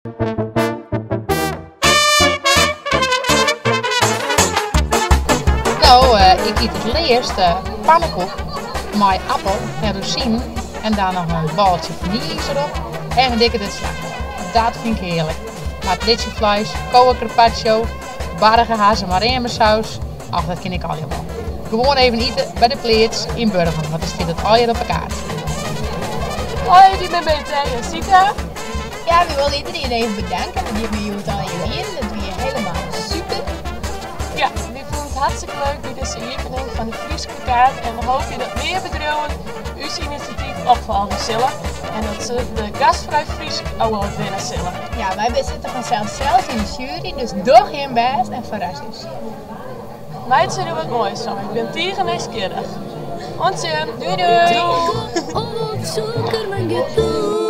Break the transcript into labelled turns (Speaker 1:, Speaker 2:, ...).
Speaker 1: No, ik yt it leafst pannekoek mei appel en rozinen en dan noch in boltsje fanylje derop en in dikke dut slagroom. Dat fyn ik hearlik. Mar it kowekarpaccio, bargehazze mei reamesaus, ach dat kin ik allegear wol. Gewoan even ite by De Pleats yn Burgum, want dêr stiet it allegear op 'e kaart.
Speaker 2: Hoi, wy binne by Tij en Sita.
Speaker 3: Ja, wy wolle iderien even bedanke dat jim hjoed allegear wienen. It wie helemaal super.
Speaker 2: Ja, wy fûnen it hartstikke leuk by dizze iepening fan de Fryske kaart en we hoopje dat mear bedriuwen ús inisjatyf opfolgje sille en dat se de Gastfrij Frysk Award winne sille.
Speaker 3: Ja, wy sitte fansels sels yn de sjuery, dus doch jim bêst en ferras ús.
Speaker 2: Meitsje der wat moais fan, ik bin tige nijsgjirrich. Oant sjen!
Speaker 3: Doei doei!
Speaker 2: Doei!